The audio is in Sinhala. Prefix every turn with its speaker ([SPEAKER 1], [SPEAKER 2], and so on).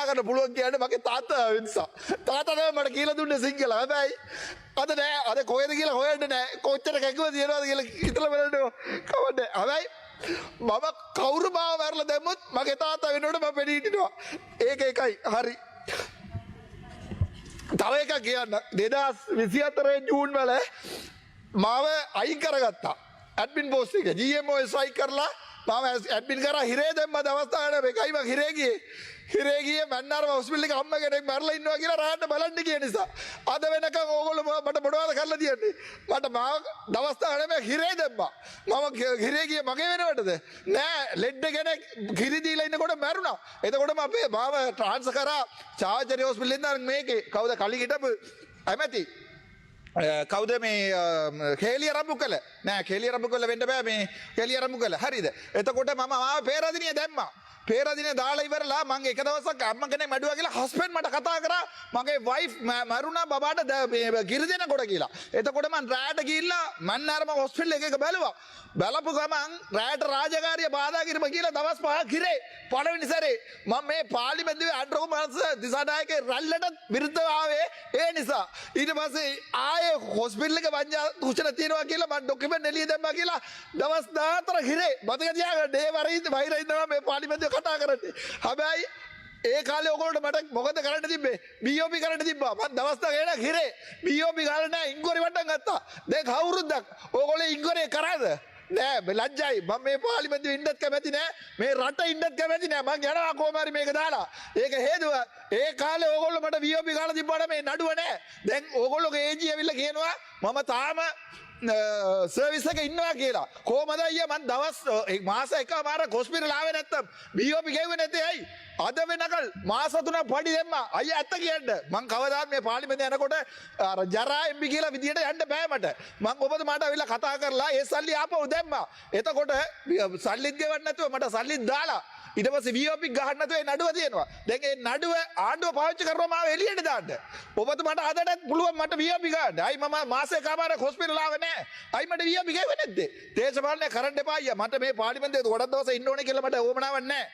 [SPEAKER 1] කතා කරන්න පුළුවන් කියන්නේ මගේ තාත්තා නිසා. තාත්තා තමයි මට කියලා දුන්නේ සිංහල. හැබැයි අද නෑ, අද කොහෙද කියලා හොයන්න නෑ. කොච්චර කැකුව තියනවද කියලා හිතලා බලන්න කවන්නේ. හැබැයි මම කවුරු මාව මැරලා දැම්මොත් මගේ තාත්තා වෙනුවට මම පෙනී හිටිනවා. ඒක එකයි. හරි. තව එකක් කියන්න. 2024 ජූන් වල මාව අයින් කරගත්තා. ඇඩ්මින් පෝස්ට් එක GMOS අයින් කරලා මාව ඇඩ්මින් කරා, හිරේ දැම්ම. දවස් 10 එකයි මං හිරේ ගියේ. හිරේ ගියේ මන්නාරම හොස්පිටල් එකේ අම්මා කෙනෙක් මැරලා ඉන්නවා කියලා රාන්න බලන්න ගිය නිසා. අද වෙනකන් ඕගොල්ලෝ මට මොනවද කරලා තියන්නේ? මට මාව දවස් 19 හිරේ දැම්මා. මම හිරේ ගියේ මගේ වෙනුවටද? නෑ, ලෙඩ කෙනෙක් කිරි දීලා ඉන්නකොට මැරුණා. එතකොට මම අපේ මාව ට්‍රාන්ස්ෆර් කරා චාවචරි හොස්පිටල් ඉඳන් මේකේ කවුද කලින් හිටපු ඇමති, කවුද මේ, කේලිය රඹුකල නෑ, කේලිය රඹුකල වෙන්න බෑ, මේ කේලිය රඹුකල හරිද? එතකොට මම ආව පේරාදෙණිය දැම්මා. පේරාදෙණිය දාලා ඉවරලා මං එක දවසක් අම්මා කෙනෙක් මැඩුවා කියලා හස්බන්ඩ් මට කතා කරා, මගේ වයිෆ් මැරුණා බබාට මේ කිරි දෙනකොට කියලා. එතකොට මං රෑට ගිහිල්ලා මන්නාරම හොස්පිටල් එකක බැලුවා. බලපු ගමන් රෑට රාජකාරිය බාධා කිරීම කියලා දවස් 5ක් හිරේ. පළවෙනි සැරේ මම මේ පාර්ලිමේන්තුවේ අනුර කුමාර දිසානායකගේ රැල්ලට විරුද්ධව ආවේ ඒ නිසා. ඊට පස්සේ ආයේ හොස්පිටල් එක වංචා දූෂණ තියෙනවා කියලා මං ඩොකියුමන්ට් එළිය දැම්මා කියලා දවස් 14 හිරේ. මතක තියාගන්න, ඒ වරින් වෛරය ඉඳලා මේ පාර්ලිමේන්තුවේ කතා කරන්නේ. හැබැයි ඒ කාලේ ඔයගොල්ලන්ට මට මොකද කරන්න තිබ්බේ? BOP කරන්න තිබ්බා. මං දවස් 10ක් හිරේ. BOP ගාලා නෑ, ඉන්ක්වරි වට්ටම් ගත්තා. දැන් අවුරුද්දක් ඔයගොල්ලෝ ඉන්ක්වරි කරාද? නෑ, මේ ලැජ්ජයි. මම මේ පාර්ලිමේන්තුවේ ඉන්නත් කැමැති නෑ. මේ රට ඉන්නත් කැමැති නෑ. මං යනවා කොහොම හරි මේක දාලා. ඒක හේතුව ඒ කාලේ ඕගොල්ලෝ මට VOP ගාලා තිබ්බාට මේ නඩුව නෑ. දැන් ඕගොල්ලෝගේ AG ඇවිල්ලා කියනවා මම තාම සර්විස් එක ඉන්නවා කියලා. කොහමද අයියා, මං දවස් මාස එකමාරක් හොස්පිටල් ආවේ නැත්තම්, BOP ගෙව්වේ නැත්තේ ඇයි? අද වෙනකල් මාස 3ක් පඩි දැම්මා. අයියා, ඇත්ත කියන්න. මං කවදාත් මේ පාර්ලිමේන්තුවේ යනකොට අර ජරා එම්පි කියලා විදියට යන්න බෑ මට. මං ඔබතුමාට ඇවිල්ලා කතා කරලා ඒ සල්ලි ආපහු දැම්මා. එතකොට සල්ලිත් ගෙවන්න නැතුව මට සල්ලිත් දාලා ඊට පස්සේ VOP ගහන්න නැතුව ඒ නඩුව තියෙනවා. දැන් ඒ නඩුව ආණ්ඩුව පාවිච්චි කරනවා මාව එළියට දාන්න. ඔබතුමාට අදටත් පුළුවන් මට VOP ගන්න. අයි මම මාසෙකමාරක් හොස්පිටල් ආවේ නෑ. අයි මට VOP ගෙව්වේ නැද්ද? දේශපාලනය කරන්න එපා අයියා. මට මේ පාර්ලිමේන්තුවේ ගොඩක් දවස් ඉන්න ඕනේ කියලා මට ඕමනාවක් නෑ.